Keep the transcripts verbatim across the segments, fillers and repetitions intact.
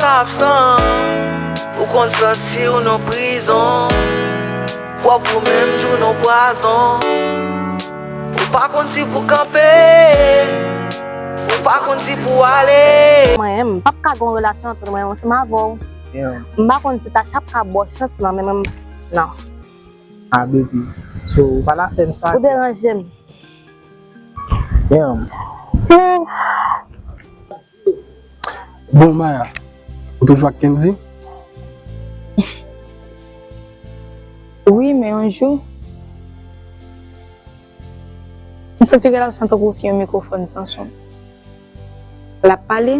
Absan, ou konn santi w nan prizon. Pwòp ou menm tou nan pwazon. Ou pa konn si pou kanpe, ou pa konn si pou ale. Mwen, m p ap ka gen yon relasyon antre mwen ansanm avè w. Yeah. M pa konn si Tacha ap ka ba w chans lan, men mwen, non. Ah, baby. So, ou pa la fè m sa. Ou deranje m. Damn. Bon, Maya, ou toujou ak Kendy? Wi, men yon jou, m santi relasyon tankou se yon mikwofòn san son. L ap pale,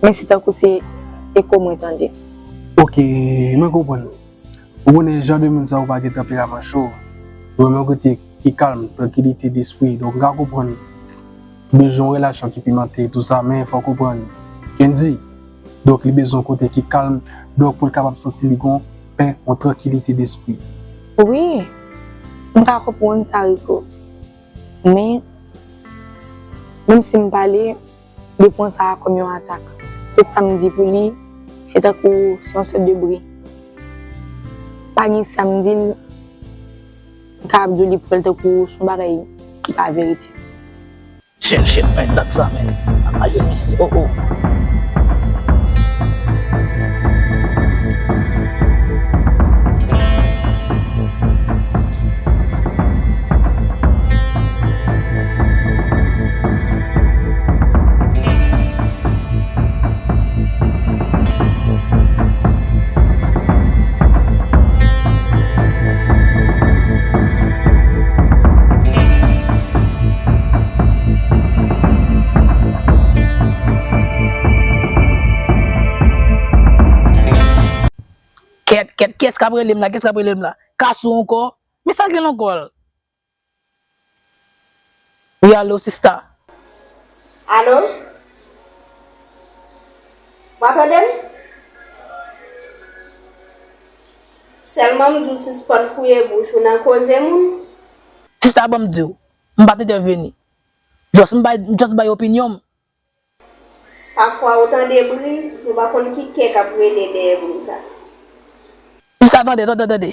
men se tankou se eko mwen tande. Ok, mwen konprann. Ou konnen jan de moun sa yo pa gen tanperaman cho. Yo renmen yon kote ki kalm, trankilite despri. Donk, m ka konprann bezwen yon relasyon ki pimante, tou sa, men fò w konprann. Kendy, donk, li bezwen yon kote ki kalm, donk, pou l kapab santi li gon pè, yon trankilite despri. Wi, m ka konprann sa, Rico. Men, menm si m pale, li pran sa a kòm yon atak. Tout sa m di pou li, se tankou se yon sòt de bri. Pa gen sa m di l, m ka ap di w li pran l tankou se yon bagay ki pa verite. Shit, shit, man, dat sa, man. Ayo, mesye, oh, oh. Kèt, kèt, kiyès k ap rele m la? Kiyès k ap rele m la? Kasou ankò? Men sa l gen nan kò l? Wi, alo, sista. Alo? W ap tande m? Sèlman m di w sispann fouye bouch ou nan koze moun. Sista, ban m di w, m pa t entèveni. Just m bay, just bay opinyon m. Pafwa ou tande bri, nou pa konn ki kè k ap rele dèyè bri sa. Sista, tande, tande, tande.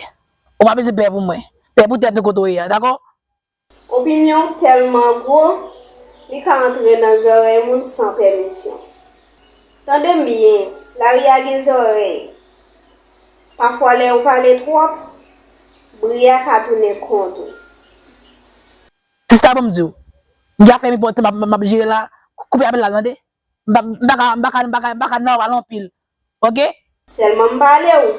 Ou pa bezwen pè pou mwen. Pè pou tèt ou kote w ye a, dakò? Opinyon w tèlman gwo, li ka antre nan zòrèy moun san pèmisyon. Tande m byen, lari a gen zòrèy. Pafwa lè ou pale twòp, bri a ka tounen kont ou. Sista, ban m di w, m gen afè m enpòtan m ap, m ap jere la, koupe apèl la, tande? M pa, m pa ka, m pa ka, m pa ka, m pa ka nan pale anpil. Ok? Sèlman m pale w.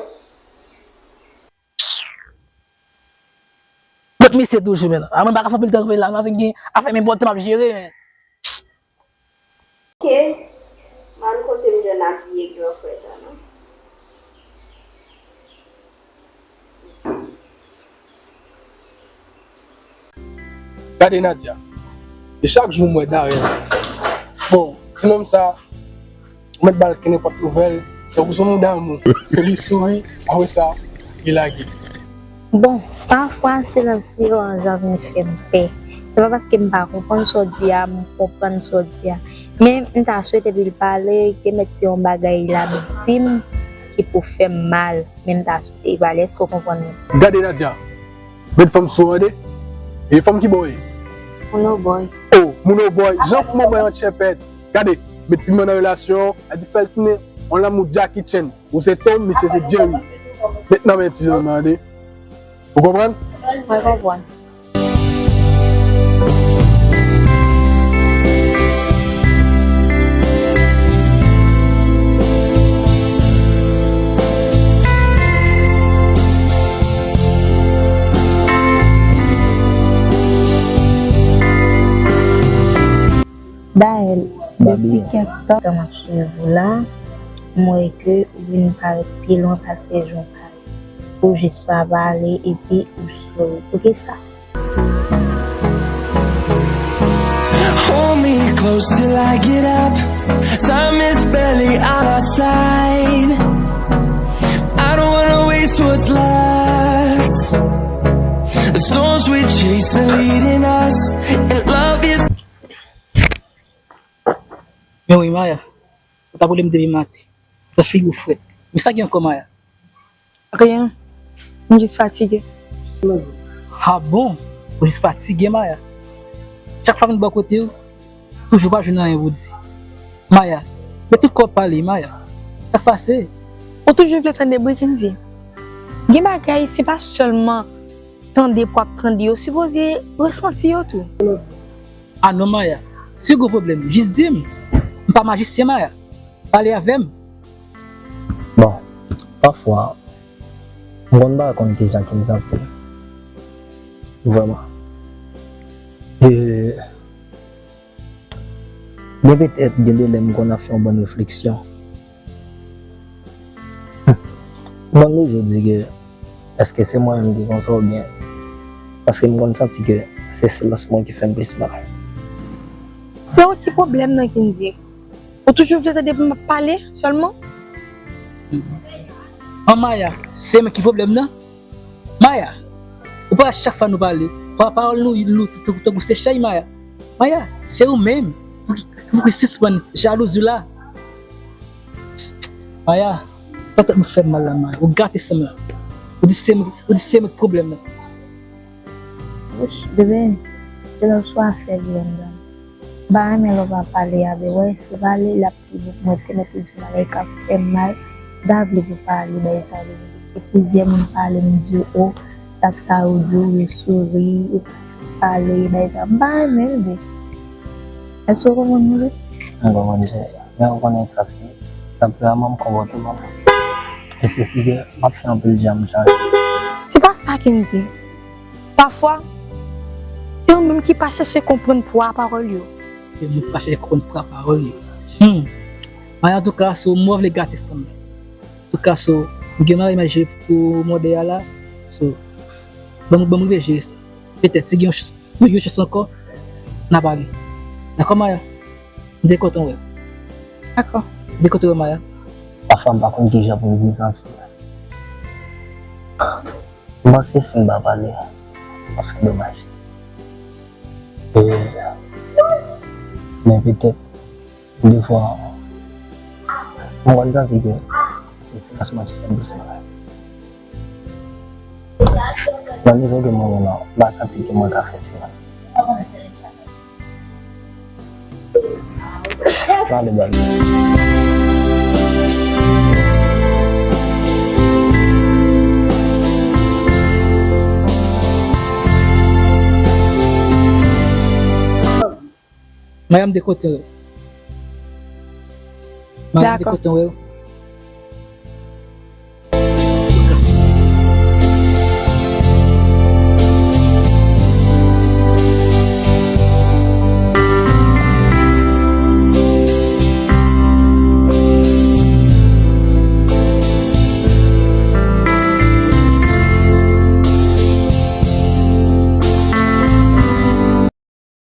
Kot misye toujou, men? A, mwen pa ka fè anpil tan anpil la, non, se gen afè m enpòtan m ap jere, men. Ok. M al kote m jwenn ak vye gran frè sa, non? Gade Nadia. E chak jou m wè Darren. Bon, timoun sa, ou mèt ba l kenenpòt nouvèl, tankou se yon moun damou. Ke li souri, apre sa, li lage. Bon, pafwa silans li yo an jan vin fè m pè. Se pa paske m pa konprann sa w di a, m konprann sa w di a. Men m ta swete pou l pale, te mèt se yon bagay l ap di m ki pou fè m mal. Men m ta swete l pale, èske w konprann mwen? Gade Nadia, met fanm sou ande. E fanm ki bò w ye? Moun obòy. Oh, moun obòy. Jan fanm obòy an tchèpèt. Gade, met piman nan relasyon an, epi fè l tounen yon lanmou Jackie Chan. Ou se Tom, misye se Jerry. Met nan men ti jèn nan, tande. Ou konprann? Mwen konprann. Dayèl, depi kèk tan m ap swiv ou la, m wè ke ou vin parèt pi lwen pase jan w parèt. Ou jis pa pale epi ou souri. Poukisa? Hold me close till I get up. Time is barely on our side. I don't wanna waste what's left. The storms we chase are leading us, and love is Men wi, Maya. Ou t ap rele m depi maten. Ou t ap figi w frèt. Men sa gen ankò, Maya? Rien. M jis fatige. Ah bon? Ou jis fatige, Maya? Chak fwa m vin bò kote w, toujou pa jwenn anyen pou w di. Maya, men tout kò w pale, Maya. Sa k pase? Ou toujou vle tande bri Kendy? Gen bagay, se pa sèlman tande pou ap tande yo, sipoze resanti yo tou. Ah non, Maya, si w gen pwoblèm, jis di m. M pa majisyen, Maya. Pale avè m. Bon, pafwa, m konn pa konn kijan ke m santi. Vrèman. E, gen petèt, gen de lè m konn ap fè yon bann refleksyon. M konn toujou di ke èske se mwen menm ki konsa oubyen, paske m konn santi ke se silans mwen ki fè m plis mal. Se w ki pwoblèm nan, Kendy. Ou toujou vle tande pou m ap pale sèlman? An Maya, se mwen ki pwoblèm nan? Maya, ou pa wè chak fwa nou pale, pa- pawòl nou lou t- t- tankou se chay, Maya. Maya, se ou menm pou ki, pou ki sispann jalouzi w la. Maya, sa tèt mwen fè m mal la, Maya. Ou gate san mwen. Ou di se mwen, ou di se mwen ki pwoblèm nan. Wouch, bebe, se lòt swa fè grenn dan. M pa renmen lè w pa pale a, bebe. Wè, si w pale, l ap pi bon pou mwen. Te mèt di m bagay k ap fè m mal. M ta vle pou w pale, bagay sa yo. E plizyè moun pale m di w, o, chak sa yo di w, yo souri, yo pale, bagay sa. M pa renmen l, bebe. Èske w konprann mwen, bebe? M konprann, cheri. Men ou konnen sa se tanperaman m, konpòteman m. E se si ke m ap fè anpil jan m chanje. Se pa sa Kendy. Pafwa, se ou menm ki pa chèche konprann pwa pawòl yo. Se ou menm ki pa chèche konprann pwa pawòl yo. Hmm. Men antouka, so, mwen vle gate san mwen. Antouka, so, m gen mari manje pou mòde a la. So, ban m, ban m rive jere sa. Petèt, si gen yon ch- yon, yon chans ankò, n a pale. Dakò, Maya? M te kontan wè w. Dakò. M te kontan wè w, Maya. Pafwa, m pa konn kijan pou m di m santi. M panse si m pa pale, ap fè domaj. E, men petèt, defwa, m konn santi ke se silans mwen ki fè m plis mal. Nan nivo ke mwen ye la, m pa santi ke mwen ka fè silans. Pale, baz. Maya, m te kontan wè w. Maya, m te kontan wè w.